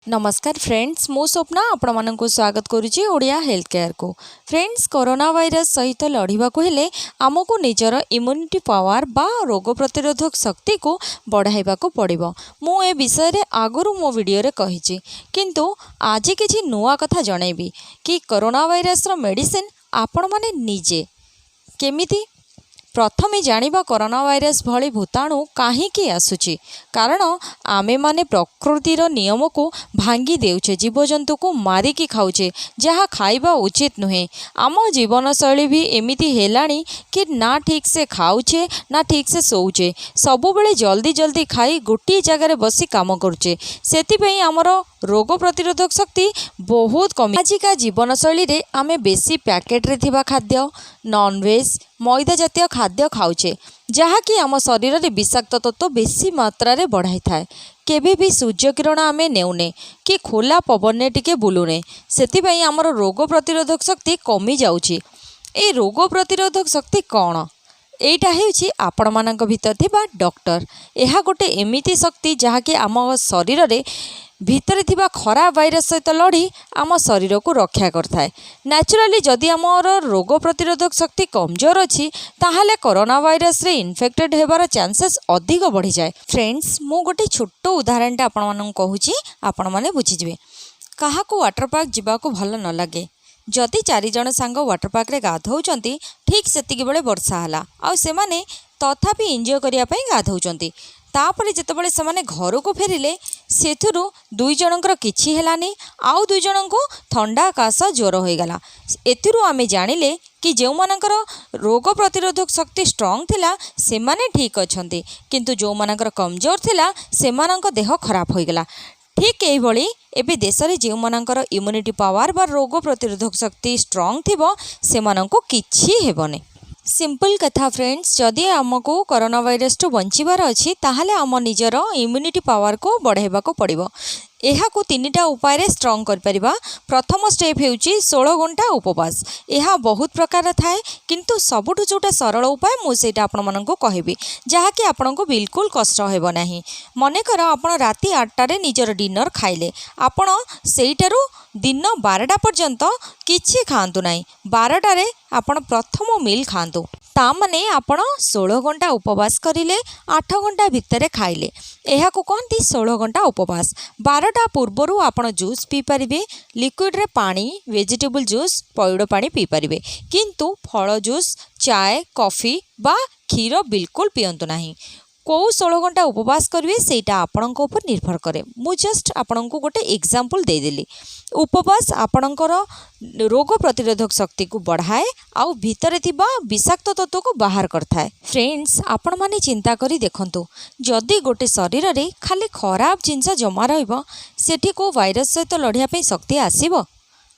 ନମସ୍କାର ଫ୍ରେଣ୍ଡସ୍, ମୁଁ ସ୍ୱପ୍ନା ଆପଣମାନଙ୍କୁ ସ୍ୱାଗତ କରୁଛି ଓଡ଼ିଆ ହେଲ୍ଥ କେୟାରକୁ। ଫ୍ରେଣ୍ଡସ୍, କରୋନା ଭାଇରସ୍ ସହିତ ଲଢ଼ିବାକୁ ହେଲେ ଆମକୁ ନିଜର ଇମ୍ୟୁନିଟି ପାୱାର ବା ରୋଗ ପ୍ରତିରୋଧକ ଶକ୍ତିକୁ ବଢ଼ାଇବାକୁ ପଡ଼ିବ। ମୁଁ ଏ ବିଷୟରେ ଆଗରୁ ମୋ ଭିଡ଼ିଓରେ କହିଛି, କିନ୍ତୁ ଆଜି କିଛି ନୂଆ କଥା ଜଣାଇବି କି କରୋନା ଭାଇରସର ମେଡ଼ିସିନ ଆପଣମାନେ ନିଜେ କେମିତି। ପ୍ରଥମେ ଜାଣିବା କରୋନା ଭାଇରସ୍ ଭଳି ଭୂତାଣୁ କାହିଁକି ଆସୁଛି। କାରଣ ଆମେମାନେ ପ୍ରକୃତିର ନିୟମକୁ ଭାଙ୍ଗି ଦେଉଛେ, ଜୀବଜନ୍ତୁକୁ ମାରିକି ଖାଉଛେ, ଯାହା ଖାଇବା ଉଚିତ ନୁହେଁ। ଆମ ଜୀବନଶୈଳୀ ବି ଏମିତି ହେଲାଣି କି ନା ଠିକ୍ସେ ଖାଉଛେ, ନା ଠିକ୍ସେ ଶୋଉଛେ। ସବୁବେଳେ ଜଲ୍ଦି ଜଲ୍ଦି ଖାଇ ଗୋଟିଏ ଜାଗାରେ ବସି କାମ କରୁଛେ। ସେଥିପାଇଁ ଆମର ରୋଗ ପ୍ରତିରୋଧକ ଶକ୍ତି ବହୁତ କମି। ଆଜିକା ଜୀବନଶୈଳୀରେ ଆମେ ବେଶୀ ପ୍ୟାକେଟରେ ଥିବା ଖାଦ୍ୟ, ନନଭେଜ୍, ମଇଦା ଜାତୀୟ ଖାଦ୍ୟ ଖାଉଛେ, ଯାହାକି ଆମ ଶରୀରରେ ବିଷାକ୍ତ ତତ୍ତ୍ୱ ବେଶୀ ମାତ୍ରାରେ ବଢ଼ାଇଥାଏ। କେବେ ବି ସୂର୍ଯ୍ୟକିରଣ ଆମେ ନେଉନେ କି ଖୋଲା ପବନରେ ଟିକେ ବୁଲୁନେ। ସେଥିପାଇଁ ଆମର ରୋଗ ପ୍ରତିରୋଧକ ଶକ୍ତି କମିଯାଉଛି। ଏଇ ରୋଗ ପ୍ରତିରୋଧକ ଶକ୍ତି କ'ଣ? ଏଇଟା ହେଉଛି ଆପଣମାନଙ୍କ ଭିତରେ ଥିବା ଡକ୍ଟର। ଏହା ଗୋଟେ ଏମିତି ଶକ୍ତି, ଯାହାକି ଆମ ଶରୀରରେ ଭିତରେ ଥିବା ଖରାପ ଭାଇରସ୍ ସହିତ ଲଢ଼ି ଆମ ଶରୀରକୁ ରକ୍ଷା କରିଥାଏ ନ୍ୟାଚୁରାଲି। ଯଦି ଆମର ରୋଗ ପ୍ରତିରୋଧକ ଶକ୍ତି କମଜୋର ଅଛି, ତାହେଲେ କରୋନା ଭାଇରସରେ ଇନଫେକ୍ଟେଡ଼ ହେବାର ଚାନ୍ସେସ୍ ଅଧିକ ବଢ଼ିଯାଏ। ଫ୍ରେଣ୍ଡସ୍, ମୁଁ ଗୋଟେ ଛୋଟ ଉଦାହରଣଟା ଆପଣମାନଙ୍କୁ କହୁଛି, ଆପଣମାନେ ବୁଝିଯିବେ। କାହାକୁ ୱାଟର ପାର୍କ ଯିବାକୁ ଭଲ ନ ଲାଗେ? ଯଦି ଚାରିଜଣ ସାଙ୍ଗ ୱାଟର ପାର୍କରେ ଗାଧଉଛନ୍ତି, ଠିକ୍ ସେତିକି ବେଳେ ବର୍ଷା ହେଲା, ଆଉ ସେମାନେ ତଥାପି ଏନ୍ଜୟ କରିବା ପାଇଁ ଗାଧଉଛନ୍ତି। ତାପରେ ଯେତେବେଳେ ସେମାନେ ଘରକୁ ଫେରିଲେ, ସେଥିରୁ ଦୁଇ ଜଣଙ୍କର କିଛି ହେଲାନି, ଆଉ ଦୁଇ ଜଣଙ୍କୁ ଥଣ୍ଡା, କାଶ, ଜ୍ୱର ହୋଇଗଲା। ଏଥିରୁ ଆମେ ଜାଣିଲେ କି ଯେଉଁମାନଙ୍କର ରୋଗ ପ୍ରତିରୋଧକ ଶକ୍ତି ଷ୍ଟ୍ରଙ୍ଗ ଥିଲା, ସେମାନେ ଠିକ୍ ଅଛନ୍ତି, କିନ୍ତୁ ଯେଉଁମାନଙ୍କର କମଜୋର ଥିଲା, ସେମାନଙ୍କ ଦେହ ଖରାପ ହୋଇଗଲା। ଠିକ୍ ଏଇଭଳି ଏବେ ଦେଶରେ ଯେଉଁମାନଙ୍କର ଇମ୍ୟୁନିଟି ପାୱାର ବା ରୋଗ ପ୍ରତିରୋଧକ ଶକ୍ତି ଷ୍ଟ୍ରଙ୍ଗ ଥିବ, ସେମାନଙ୍କୁ କିଛି ହେବନି। ସିମ୍ପଲ୍ କଥା ଫ୍ରେଣ୍ଡସ୍, ଯଦି ଆମକୁ କରୋନା ଭାଇରସଠୁ ବଞ୍ଚିବାର ଅଛି, ତାହେଲେ ଆମ ନିଜର ଇମ୍ୟୁନିଟି ପାୱାରକୁ ବଢ଼ାଇବାକୁ ପଡ଼ିବ। ଏହାକୁ ତିନିଟା ଉପାୟରେ ଷ୍ଟ୍ରଙ୍ଗ କରିପାରିବା। ପ୍ରଥମ ଷ୍ଟେପ୍ ହେଉଛି 16 ଘଣ୍ଟା ଉପବାସ। ଏହା ବହୁତ ପ୍ରକାର ଥାଏ, କିନ୍ତୁ ସବୁଠୁ ଯେଉଁଟା ସରଳ ଉପାୟ, ମୁଁ ସେଇଟା ଆପଣମାନଙ୍କୁ କହିବି, ଯାହାକି ଆପଣଙ୍କୁ ବିଲକୁଲ କଷ୍ଟ ହେବ ନାହିଁ। ମନେକର ଆପଣ ରାତି 8ଟାରେ ନିଜର ଡିନର୍ ଖାଇଲେ, ଆପଣ ସେଇଟାରୁ ଦିନ 12ଟା ପର୍ଯ୍ୟନ୍ତ କିଛି ଖାଆନ୍ତୁ ନାହିଁ। 12ଟାରେ ଆପଣ ପ୍ରଥମ ମିଲ୍ ଖାଆନ୍ତୁ। ତା ମାନେ ଆପଣ 16 ଘଣ୍ଟା ଉପବାସ କରିଲେ, 8 ଘଣ୍ଟା ଭିତରେ ଖାଇଲେ। ଏହାକୁ କହନ୍ତି 16 ଘଣ୍ଟା ଉପବାସ। 12ଟା ପୂର୍ବରୁ ଆପଣ ଜୁସ୍ ପିଇପାରିବେ। ଲିକ୍ୱିଡ଼ରେ ପାଣି, ଭେଜିଟେବୁଲ୍ ଜୁସ୍, ପଇଡ଼ ପାଣି ପିଇପାରିବେ, କିନ୍ତୁ ଫଳ ଜୁସ୍, ଚାଏ, କଫି ବା କ୍ଷୀର ବିଲକୁଲ ପିଅନ୍ତୁ ନାହିଁ। କେଉଁ 16 ଘଣ୍ଟା ଉପବାସ କରିବେ, ସେଇଟା ଆପଣଙ୍କ ଉପରେ ନିର୍ଭର କରେ। ମୁଁ ଜଷ୍ଟ ଆପଣଙ୍କୁ ଗୋଟେ ଏକ୍ଜାମ୍ପଲ୍ ଦେଇଦେଲି। ଉପବାସ ଆପଣଙ୍କର ରୋଗ ପ୍ରତିରୋଧକ ଶକ୍ତିକୁ ବଢ଼ାଏ ଆଉ ଭିତରେ ଥିବା ବିଷାକ୍ତ ତତ୍ତ୍ୱକୁ ବାହାର କରିଥାଏ। ଫ୍ରେଣ୍ଡସ୍, ଆପଣମାନେ ଚିନ୍ତା କରି ଦେଖନ୍ତୁ, ଯଦି ଗୋଟେ ଶରୀରରେ ଖାଲି ଖରାପ ଜିନିଷ ଜମା ରହିବ, ସେଠି କେଉଁ ଭାଇରସ୍ ସହିତ ଲଢ଼ିବା ପାଇଁ ଶକ୍ତି ଆସିବ?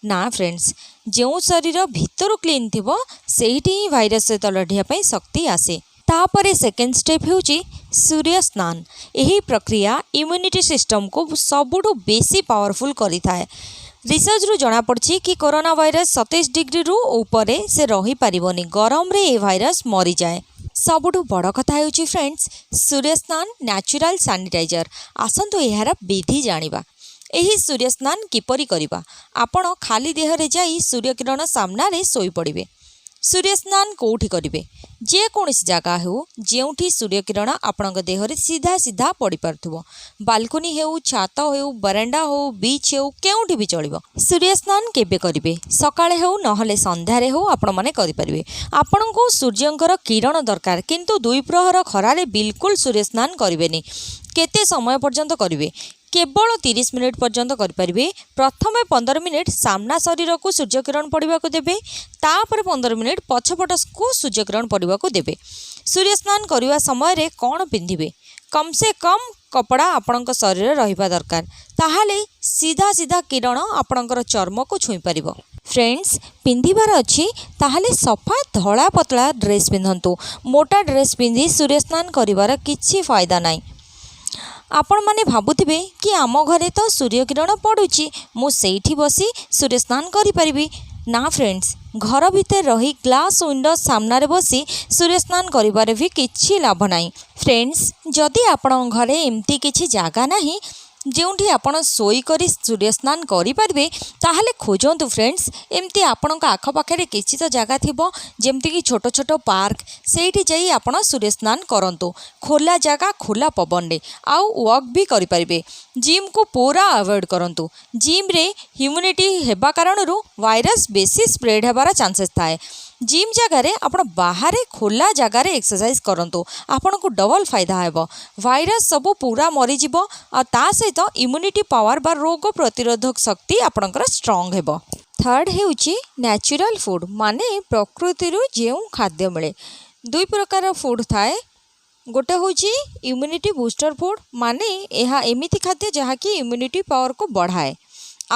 ନା ଫ୍ରେଣ୍ଡସ୍, ଯେଉଁ ଶରୀର ଭିତରୁ କ୍ଲିନ୍ ଥିବ, ସେଇଠି ହିଁ ଭାଇରସ୍ ସହିତ ଲଢ଼ିବା ପାଇଁ ଶକ୍ତି ଆସେ। ତାପରେ ସେକେଣ୍ଡ ଷ୍ଟେପ୍ ହେଉଛି ସୂର୍ଯ୍ୟ ସ୍ନାନ। ଏହି ପ୍ରକ୍ରିୟା ଇମ୍ୟୁନିଟି ସିଷ୍ଟମକୁ ସବୁଠୁ ବେଶୀ ପାୱାରଫୁଲ୍ କରିଥାଏ। ରିସର୍ଚ୍ଚରୁ ଜଣାପଡ଼ିଛି କି କରୋନା ଭାଇରସ୍ 27 ଡିଗ୍ରୀରୁ ଉପରେ ସେ ରହିପାରିବନି। ଗରମରେ ଏ ଭାଇରସ୍ ମରିଯାଏ। ସବୁଠୁ ବଡ଼ କଥା ହେଉଛି ଫ୍ରେଣ୍ଡସ୍, ସୂର୍ଯ୍ୟ ସ୍ନାନ ନ୍ୟାଚୁରାଲ୍ ସାନିଟାଇଜର। ଆସନ୍ତୁ ଏହାର ବିଧି ଜାଣିବା। ଏହି ସୂର୍ଯ୍ୟ ସ୍ନାନ କିପରି କରିବା? ଆପଣ ଖାଲି ଦେହରେ ଯାଇ ସୂର୍ଯ୍ୟକିରଣ ସାମ୍ନାରେ ଶୋଇପଡ଼ିବେ। ସୂର୍ଯ୍ୟ ସ୍ନାନ କେଉଁଠି କରିବେ? ଯେକୌଣସି ଜାଗା ହେଉ, ଯେଉଁଠି ସୂର୍ଯ୍ୟକିରଣ ଆପଣଙ୍କ ଦେହରେ ସିଧା ସିଧା ପଡ଼ିପାରୁଥିବ। ବାଲକୋନି ହେଉ, ଛାତ ହେଉ, ବରାଣ୍ଡା ହେଉ, ବିଚ୍ ହେଉ, କେଉଁଠି ବି ଚଳିବ। ସୂର୍ଯ୍ୟ ସ୍ନାନ କେବେ କରିବେ? ସକାଳେ ହେଉ, ନହେଲେ ସନ୍ଧ୍ୟାରେ ହେଉ, ଆପଣମାନେ କରିପାରିବେ। ଆପଣଙ୍କୁ ସୂର୍ଯ୍ୟଙ୍କର କିରଣ ଦରକାର, କିନ୍ତୁ ଦ୍ୱିପ୍ରହର ଖରାରେ ବିଲକୁଲ ସୂର୍ଯ୍ୟ ସ୍ନାନ କରିବେନି। କେତେ ସମୟ ପର୍ଯ୍ୟନ୍ତ କରିବେ? କେବଳ 30 ମିନିଟ୍ ପର୍ଯ୍ୟନ୍ତ କରିପାରିବେ। ପ୍ରଥମେ 15 ମିନିଟ୍ ସାମ୍ନା ଶରୀରକୁ ସୂର୍ଯ୍ୟକିରଣ ପଡ଼ିବାକୁ ଦେବେ, ତାପରେ 15 ମିନିଟ୍ ପଛପଟକୁ ସୂର୍ଯ୍ୟକିରଣ ପଡ଼ିବାକୁ ଦେବେ। ସୂର୍ଯ୍ୟ ସ୍ନାନ କରିବା ସମୟରେ କ'ଣ ପିନ୍ଧିବେ? କମ୍ ସେ କମ୍ କପଡ଼ା ଆପଣଙ୍କ ଶରୀରରେ ରହିବା ଦରକାର, ତାହେଲେ ସିଧା ସିଧା କିରଣ ଆପଣଙ୍କର ଚର୍ମକୁ ଛୁଇଁ ପାରିବ। ଫ୍ରେଣ୍ଡସ୍, ପିନ୍ଧିବାର ଅଛି ତାହେଲେ ସଫା ଧଳା ପତଳା ଡ୍ରେସ୍ ପିନ୍ଧନ୍ତୁ। ମୋଟା ଡ୍ରେସ୍ ପିନ୍ଧି ସୂର୍ଯ୍ୟ ସ୍ନାନ କରିବାର କିଛି ଫାଇଦା ନାହିଁ। ଆପଣମାନେ ଭାବୁଥିବେ କି ଆମ ଘରେ ତ ସୂର୍ଯ୍ୟକିରଣ ପଡ଼ୁଛି, ମୁଁ ସେଇଠି ବସି ସୂର୍ଯ୍ୟ ସ୍ନାନ କରିପାରିବି। ନା ଫ୍ରେଣ୍ଡସ୍, ଘର ଭିତରେ ରହି ଗ୍ଲାସ୍ ୱିଣ୍ଡୋ ସାମ୍ନାରେ ବସି ସୂର୍ଯ୍ୟ ସ୍ନାନ କରିବାରେ ବି କିଛି ଲାଭ ନାହିଁ। ଫ୍ରେଣ୍ଡସ୍, ଯଦି ଆପଣଙ୍କ ଘରେ ଏମିତି କିଛି ଜାଗା ନାହିଁ, ଯେଉଁଠି ଆପଣ ଶୋଇକରି ସୂର୍ଯ୍ୟ ସ୍ନାନ କରିପାରିବେ, ତାହେଲେ ଖୋଜନ୍ତୁ ଫ୍ରେଣ୍ଡସ୍। ଏମିତି ଆପଣଙ୍କ ଆଖପାଖରେ କିଛି ତ ଜାଗା ଥିବ, ଯେମିତିକି ଛୋଟ ଛୋଟ ପାର୍କ। ସେଇଠି ଯାଇ ଆପଣ ସୂର୍ଯ୍ୟ ସ୍ନାନ କରନ୍ତୁ, ଖୋଲା ଜାଗା, ଖୋଲା ପବନରେ, ଆଉ ୱାକ୍ ବି କରିପାରିବେ। ଜିମ୍କୁ ପୁରା ଆଭଏଡ଼ କରନ୍ତୁ। ଜିମ୍ରେ ହ୍ୟୁମିଡ଼ିଟି ହେବା କାରଣରୁ ଭାଇରସ୍ ବେଶୀ ସ୍ପ୍ରେଡ଼୍ ହେବାର ଚାନ୍ସେସ୍ ଥାଏ। ଜିମ୍ ଜାଗାରେ ଆପଣ ବାହାରେ ଖୋଲା ଜାଗାରେ ଏକ୍ସରସାଇଜ୍ କରନ୍ତୁ, ଆପଣଙ୍କୁ ଡବଲ୍ ଫାଇଦା ହେବ। ଭାଇରସ୍ ସବୁ ପୁରା ମରିଯିବ ଆଉ ତା ସହିତ ଇମ୍ୟୁନିଟି ପାୱାର ବା ରୋଗ ପ୍ରତିରୋଧକ ଶକ୍ତି ଆପଣଙ୍କର ଷ୍ଟ୍ରଙ୍ଗ ହେବ। ଥାର୍ଡ଼ ହେଉଛି ନ୍ୟାଚୁରାଲ୍ ଫୁଡ଼୍, ମାନେ ପ୍ରକୃତିରୁ ଯେଉଁ ଖାଦ୍ୟ ମିଳେ। ଦୁଇ ପ୍ରକାର ଫୁଡ଼୍ ଥାଏ। ଗୋଟେ ହେଉଛି ଇମ୍ୟୁନିଟି ବୁଷ୍ଟର ଫୁଡ଼୍, ମାନେ ଏହା ଏମିତି ଖାଦ୍ୟ ଯାହାକି ଇମ୍ୟୁନିଟି ପାୱାରକୁ ବଢ଼ାଏ।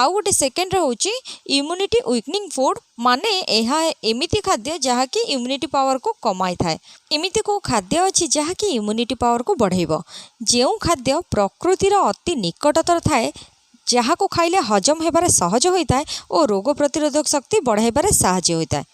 ଆଉ ଗୋଟେ ସେକେଣ୍ଡରେ ହେଉଛି ଇମ୍ୟୁନିଟି ୱିକନିଂ ଫୁଡ଼୍, ମାନେ ଏହା ଏମିତି ଖାଦ୍ୟ ଯାହାକି ଇମ୍ୟୁନିଟି ପାୱାରକୁ କମାଇଥାଏ। ଏମିତି କେଉଁ ଖାଦ୍ୟ ଅଛି ଯାହାକି ଇମ୍ୟୁନିଟି ପାୱାରକୁ ବଢ଼ାଇବ? ଯେଉଁ ଖାଦ୍ୟ ପ୍ରକୃତିର ଅତି ନିକଟତର ଥାଏ, ଯାହାକୁ ଖାଇଲେ ହଜମ ହେବାରେ ସହଜ ହୋଇଥାଏ ଓ ରୋଗ ପ୍ରତିରୋଧକ ଶକ୍ତି ବଢ଼ାଇବାରେ ସାହାଯ୍ୟ ହୋଇଥାଏ।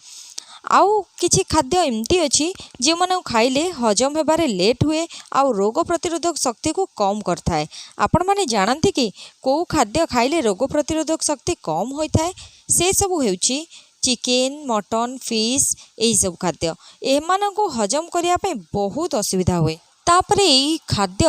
ଆଉ କିଛି ଖାଦ୍ୟ ଏମିତି ଅଛି, ଯେଉଁମାନଙ୍କୁ ଖାଇଲେ ହଜମ ହେବାରେ ଲେଟ୍ ହୁଏ ଆଉ ରୋଗ ପ୍ରତିରୋଧକ ଶକ୍ତିକୁ କମ୍ କରିଥାଏ। ଆପଣମାନେ ଜାଣନ୍ତି କି କେଉଁ ଖାଦ୍ୟ ଖାଇଲେ ରୋଗ ପ୍ରତିରୋଧକ ଶକ୍ତି କମ୍ ହୋଇଥାଏ? ସେସବୁ ହେଉଛି ଚିକେନ୍, ମଟନ୍, ଫିସ୍, ଏହିସବୁ ଖାଦ୍ୟ। ଏମାନଙ୍କୁ ହଜମ କରିବା ପାଇଁ ବହୁତ ଅସୁବିଧା ହୁଏ। ତାପରେ ଏଇ ଖାଦ୍ୟ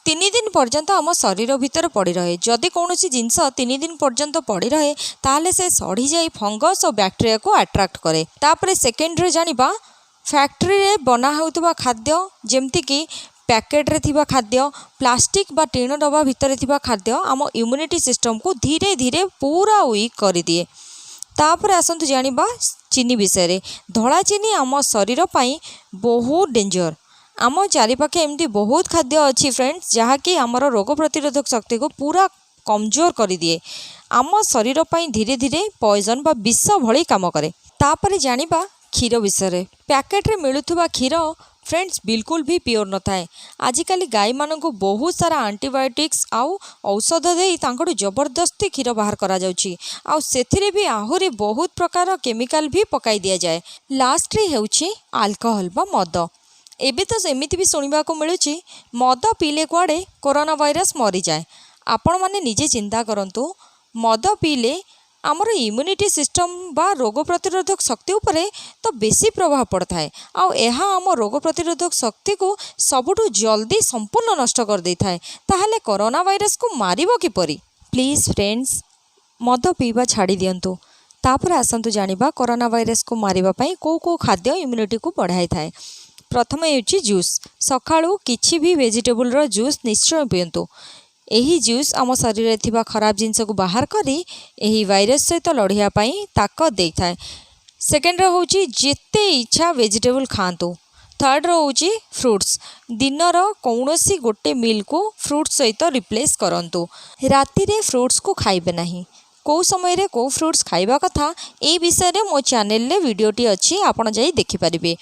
3 ଦିନ ପର୍ଯ୍ୟନ୍ତ ଆମ ଶରୀର ଭିତରେ ପଡ଼ି ରହେ। ଯଦି କୌଣସି ଜିନିଷ 3 ଦିନ ପର୍ଯ୍ୟନ୍ତ ପଡ଼ି ରହେ, ତାହେଲେ ସେ ସଢ଼ିଯାଇ ଫଙ୍ଗସ୍ ଓ ବ୍ୟାକ୍ଟେରିଆକୁ ଆଟ୍ରାକ୍ଟ କରେ। ତାପରେ ସେକେଣ୍ଡରେ ଜାଣିବା ଫ୍ୟାକ୍ଟ୍ରିରେ ବନା ହେଉଥିବା ଖାଦ୍ୟ, ଯେମିତିକି ପ୍ୟାକେଟରେ ଥିବା ଖାଦ୍ୟ, ପ୍ଲାଷ୍ଟିକ୍ ବା ଟିଣ ଡବା ଭିତରେ ଥିବା ଖାଦ୍ୟ ଆମ ଇମ୍ୟୁନିଟି ସିଷ୍ଟମକୁ ଧୀରେ ଧୀରେ ପୁରା ୱିକ୍ କରିଦିଏ। ତାପରେ ଆସନ୍ତୁ ଜାଣିବା ଚିନି ବିଷୟରେ। ଧଳା ଚିନି ଆମ ଶରୀର ପାଇଁ ବହୁତ ଡେଞ୍ଜର। ଆମ ଚାରିପାଖେ ଏମିତି ବହୁତ ଖାଦ୍ୟ ଅଛି ଫ୍ରେଣ୍ଡସ୍, ଯାହାକି ଆମର ରୋଗ ପ୍ରତିରୋଧକ ଶକ୍ତିକୁ ପୁରା କମଜୋର କରିଦିଏ, ଆମ ଶରୀର ପାଇଁ ଧୀରେ ଧୀରେ ପଏଜନ୍ ବା ବିଷ ଭଳି କାମ କରେ। ତାପରେ ଜାଣିବା କ୍ଷୀର ବିଷୟରେ। ପ୍ୟାକେଟରେ ମିଳୁଥିବା କ୍ଷୀର ଫ୍ରେଣ୍ଡସ୍ ବିଲକୁଲ ବି ପିଓର ନଥାଏ। ଆଜିକାଲି ଗାଈମାନଙ୍କୁ ବହୁତ ସାରା ଆଣ୍ଟିବାୟୋଟିକ୍ସ ଆଉ ଔଷଧ ଦେଇ ତାଙ୍କଠୁ ଜବରଦସ୍ତି କ୍ଷୀର ବାହାର କରାଯାଉଛି ଆଉ ସେଥିରେ ବି ଆହୁରି ବହୁତ ପ୍ରକାର କେମିକାଲ ବି ପକାଇ ଦିଆଯାଏ। ଲାଷ୍ଟରେ ହେଉଛି ଆଲକୋହଲ ବା ମଦ। ଏବେ ତ ଏମିତି ବି ଶୁଣିବାକୁ ମିଳୁଛି, ମଦ ପିଇଲେ କୁଆଡ଼େ କରୋନା ଭାଇରସ୍ ମରିଯାଏ। ଆପଣମାନେ ନିଜେ ଚିନ୍ତା କରନ୍ତୁ, ମଦ ପିଇଲେ ଆମର ଇମ୍ୟୁନିଟି ସିଷ୍ଟମ୍ ବା ରୋଗ ପ୍ରତିରୋଧକ ଶକ୍ତି ଉପରେ ତ ବେଶୀ ପ୍ରଭାବ ପଡ଼ିଥାଏ ଆଉ ଏହା ଆମ ରୋଗ ପ୍ରତିରୋଧକ ଶକ୍ତିକୁ ସବୁଠୁ ଜଲ୍ଦି ସମ୍ପୂର୍ଣ୍ଣ ନଷ୍ଟ କରିଦେଇଥାଏ। ତାହେଲେ କରୋନା ଭାଇରସକୁ ମାରିବ କିପରି? ପ୍ଲିଜ୍ ଫ୍ରେଣ୍ଡସ୍, ମଦ ପିଇବା ଛାଡ଼ି ଦିଅନ୍ତୁ। ତାପରେ ଆସନ୍ତୁ ଜାଣିବା କରୋନା ଭାଇରସକୁ ମାରିବା ପାଇଁ କେଉଁ କେଉଁ ଖାଦ୍ୟ ଇମ୍ୟୁନିଟିକୁ ବଢ଼ାଇଥାଏ। ପ୍ରଥମେ ହେଉଛି ଜୁସ୍। ସକାଳୁ କିଛି ବି ଭେଜିଟେବୁଲର ଜୁସ୍ ନିଶ୍ଚୟ ପିଅନ୍ତୁ। ଏହି ଜୁସ୍ ଆମ ଶରୀରରେ ଥିବା ଖରାପ ଜିନିଷକୁ ବାହାର କରି ଏହି ଭାଇରସ୍ ସହିତ ଲଢ଼ିବା ପାଇଁ ତାକତ ଦେଇଥାଏ। ସେକେଣ୍ଡରେ ହେଉଛି ଯେତେ ଇଚ୍ଛା ଭେଜିଟେବୁଲ୍ ଖାଆନ୍ତୁ। ଥାର୍ଡ଼ର ହେଉଛି ଫ୍ରୁଟ୍ସ। ଦିନର କୌଣସି ଗୋଟେ ମିଲ୍କୁ ଫ୍ରୁଟ୍ସ ସହିତ ରିପ୍ଲେସ୍ କରନ୍ତୁ। ରାତିରେ ଫ୍ରୁଟ୍ସକୁ ଖାଇବେ ନାହିଁ। କେଉଁ ସମୟରେ କେଉଁ ଫ୍ରୁଟ୍ସ ଖାଇବା କଥା, ଏଇ ବିଷୟରେ ମୋ ଚ୍ୟାନେଲରେ ଭିଡ଼ିଓଟି ଅଛି, ଆପଣ ଯାଇ ଦେଖିପାରିବେ।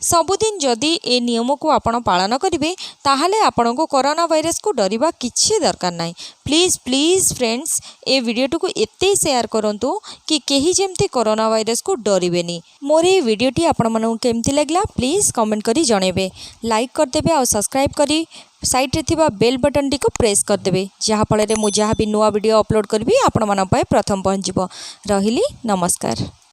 ସବୁଦିନ ଯଦି ଏ ନିୟମକୁ ଆପଣ ପାଳନ କରିବେ, ତାହେଲେ ଆପଣଙ୍କୁ କରୋନା ଭାଇରସକୁ ଡରିବା କିଛି ଦରକାର ନାହିଁ। ପ୍ଲିଜ୍ ପ୍ଲିଜ୍ ଫ୍ରେଣ୍ଡସ୍, ଏ ଭିଡ଼ିଓଟିକୁ ଏତେ ସେୟାର କରନ୍ତୁ କି କେହି ଯେମିତି କରୋନା ଭାଇରସକୁ ଡରିବେନି। ମୋର ଏଇ ଭିଡ଼ିଓଟି ଆପଣମାନଙ୍କୁ କେମିତି ଲାଗିଲା, ପ୍ଲିଜ୍ କମେଣ୍ଟ କରି ଜଣାଇବେ। ଲାଇକ୍ କରିଦେବେ ଆଉ ସବସ୍କ୍ରାଇବ୍ କରି ସାଇଡ଼୍ରେ ଥିବା ବେଲ୍ ବଟନ୍ଟିକୁ ପ୍ରେସ୍ କରିଦେବେ, ଯାହାଫଳରେ ମୁଁ ଯାହା ବି ନୂଆ ଭିଡ଼ିଓ ଅପଲୋଡ଼ କରିବି, ଆପଣମାନଙ୍କ ପାଇଁ ପ୍ରଥମ ପହଞ୍ଚିବ। ରହିଲି, ନମସ୍କାର।